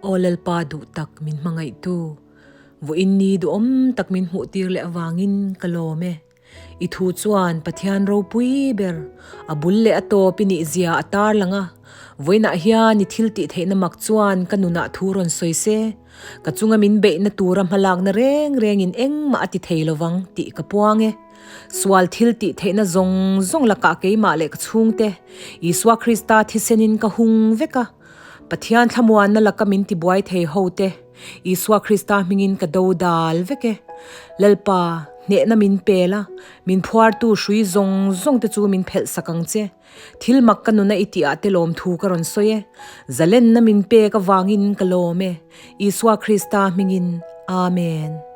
Aw Lalpa duh tak min hmangaihtu, vawiin ni duhawm tak min hmuh tir leh avangin ka lawm e. I thu chuan Pathian ropui ber, a bul leh a tawp i nih zia a tar lang a. Vawiinah hian i thil tih theihna mak chuan ka nunah thu rawn sawi se, ka chunga min beihna tura hmalakna reng rengin engmah a ti thei lovang tih ka puang e. Sual thil tih theihna zawng zawng lakah keimah leh ka chhungte, Isua Krista thisenin ka hung vek a. Pathian thlamuanna laka min tibuai thei ho te, Isua Krista hmingin ka do dal vek e. Lalpa, hnehna min pel a, min phuartu hrui zawng zawng te chu min phelh sak ang che. Thil mak ka nuna i tih ah te lawmthu ka rawn sawi e. Zalenna min pek avangin ka lawm e. Isua Krista hmingin, Amen.